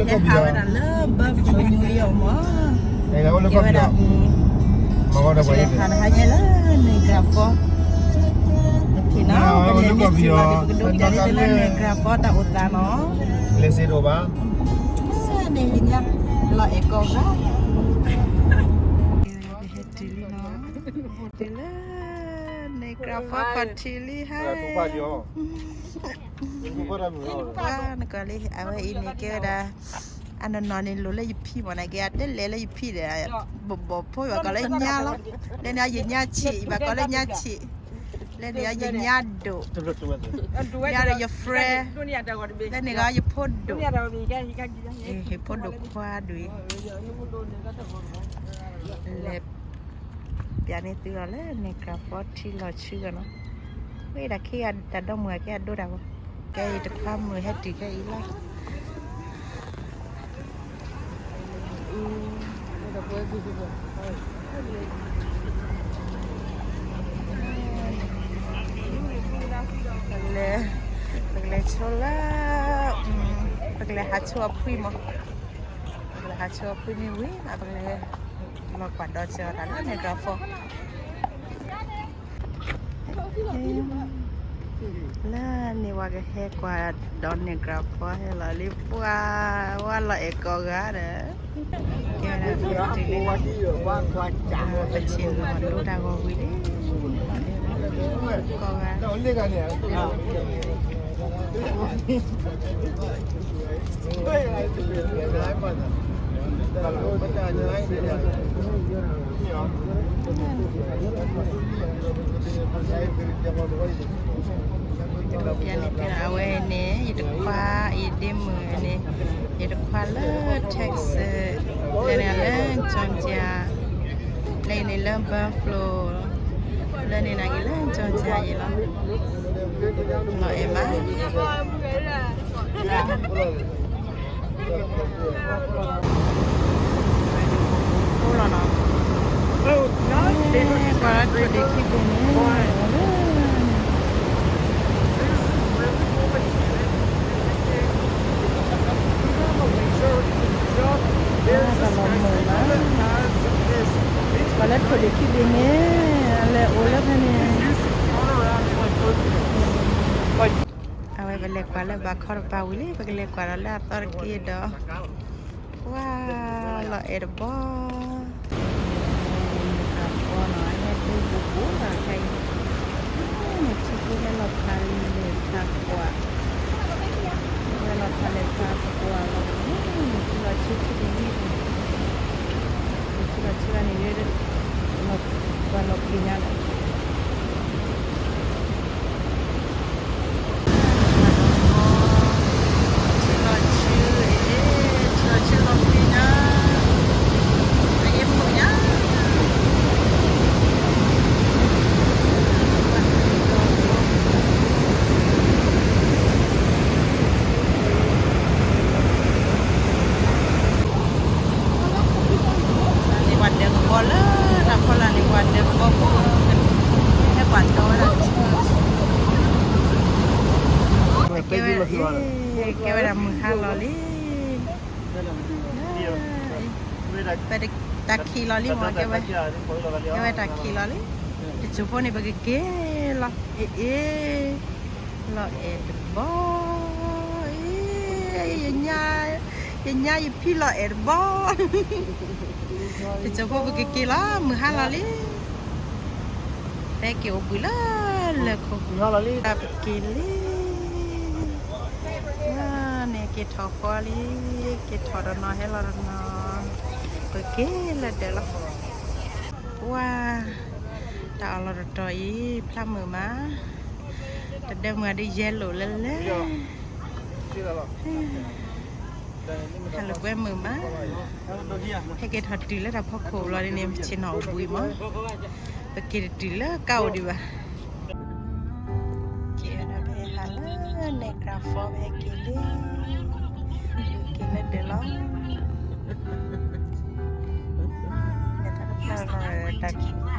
လဲၤဟးဝဲဒၣ်လၢ Buffalo New York မး, ကဲဝဲဒၣ် လဲၤဟးတဟါညါလၢ Niagara Falls, ပကဒိကနၣ်ဒ်သိးလၢ Niagara Falls တၢ်အိၣ်သးနီၤ, လဲၤစ့ဒိၣ်ဘၣ်, န့ၣ်ညါ လီၤအဲၣ်ကီးဂၤ ဟဲတုၤလံနီၤ, ဟဲတုၤလၢ Niagara Falls ခီၣ်ထံးလံဟါ, နကလံ အဝဲအံၤန့ၣ် ကဲဝဲဒၣ် အနီၢ်နီၢ်န့ၣ် လိၣ်လၢယဖံမ့ၢ်န့ၣ် ကဲအတဲလဲၤလၢယဖံဒီး ဘီၣ်ဘီၣ်ဖိ ယဘၣ်ကိးလၢညါလီၤ, လၢန့ၣ်ယညါဆံး ယဘၣ်ကိးလၢညါဆံး, လၢန့ၣ်ယညါဒိၣ်, ညါဒီးယ friend, လၢန့ၣ်ဂ့ၤယဖိဒိၣ်, ဟ့ၣ်ဖိဒိၣ်ခွါဒိၣ်အံၤ, လဲၤ ပျးန့ၢ်သုလီၤလၢ Niagara Falls ထံလီၤဆှုဂၤနီၤ, ဝဲဒၣ်ခံဂၤတၢ်ဒီမုၢ်ဂၤကဲအဒိတၢ်ဂီၤ, ကဲအံၤတခွါမုၣ်ဟဲတုၤခဲအံၤလီၤ. ပကလဲၤဆိလၢ ပကလဲၤဟးဆိအဖှံမး, ပကလဲၤဟးဆိအဖှံမ့ၢ်ဝံၤ ပကလဲၤ လီၤကွၢ်ဒီးစၢၤတၢ်လၢ Niagara Falls လၢန့ၣ် ပှၤကဟဲကွၢ်ဒီး Niagara Falls ဟဲလီၤလံ ပှၤ ဝဲလီၤအဲၣ်ကိးဂၤဒီး ကဲဝဲဒၣ် ပဆ့ၣ်နီၤဒိတၢ်ဂီၤဝံၤလံ ကိးဂၤ ပျဲန့ၣ် အဝဲန့ၣ် ယတခွါ ယဒ့မုၣ်န့ၣ် ယတခွါလၢ Texas လၢန့ၣ်လၢ Georgia လၢန့ၣ်လၢ Buffalo လၢန့ၣ်နာ်က့ၤလၢ Georgia ယံၤလီၤ လီၤအဲၣ်မး အိၣ်လီၤနီၤ ကွၢ်လၢထိၣ်ဒ့ခံဘ့ၣ်န့ၣ် တၢ်လီၤမုာ်လီၤ ပှၤလၢထိၣ်ဒ့ခံဘ့ၣ်န့ၣ် အလဲၤအိၣ်လၢဖဲန့ၣ် အဝဲပလဲၤကွၢ်လၢဘၣ်ခီတပၤဝံၤလံ ပကလဲၤကွၢ်ဒီးလၢအသီတက့ၢ်ဒီး ကွၢ်လီၤအဲၣ်တဘီ အဃီနီၤ ဟဲဒိဘူးဘူးဘၣ်ခဲအံၤ ထံဖိဟဲလီၤဖးလဲၤဖးကွၢ် ဟဲလီၤဖးလဲၤဖးကွၢ်လီၤ ထံလီၤဆှုထံတယုၢ် ထံလီၤဆှုန့ၣ် ပှၤလီၤပျံၤညါဒီး ထံလီၤဆှု ထံလီၤဆှုလီၤပျံၤညါ အဟ့ၣ်မုာ်ညါ လၢပှၤဒၢးကဘီလၢတၢ်ဖီလာ်န့ၣ် ပှၤဒၢးကဘီဖိ ဟဲပှၤဒီဝဲဒၣ် ကဲဝဲ ကဲဝဲဒၣ်မုၢ်ဟါလီၤလံ တၢ်ခံးလီၤလံမ့ၢ် ကဲဝဲ ကဲဝဲတၢ်ခံးလီၤလံ တစိၢ်ဖိန့ၣ် ပကက့ၤလီၤ အ့ၣ်အ့ၣ် လီၤအဲၣ်တဘီ အ့ၣ် ယညါယဖံလီၤအဲၣ်တဘီ တစိၢ်ဖိပကက့ၤလီၤ မုၢ်ဟါလီၤလံ ပက့ၤအိၣ်ဘှံးလၢလၢၢ်ခိၣ် ပက့ၤလံ န့ၣ်က့ၤထီၣ်ဃီလံ က့ၤထီၣ်တနီၤဟဲလီၤတနီၤ ပက့ၤလၢဒၢးလီၤ ပှၤ တၢ်အီၣ်လီၤတတီၤအံၤ ဖျါမုာ်မး တဒၢမုၢ်အဒုးယဲလိာ်လၢလဲၣ် ဟဲလၢကွဲမုာ်မး ဟဲက့ၤထီၣ်တုၤလၢတၢ်ဖီခိၣ်ဘျီဒ်န့ၣ် ဆ့ၣ်နီၤအိၣ်ဘှံးမး ပက့ၤတတုၤလၢကါအိၣ်ဒံးဘၣ် က့ၤဝဲဒၣ်ဖဲဟးလၢ Niagara Falls ဖဲက့ၤလံ က့ၤလၢဒၢးလီၤ တၢ်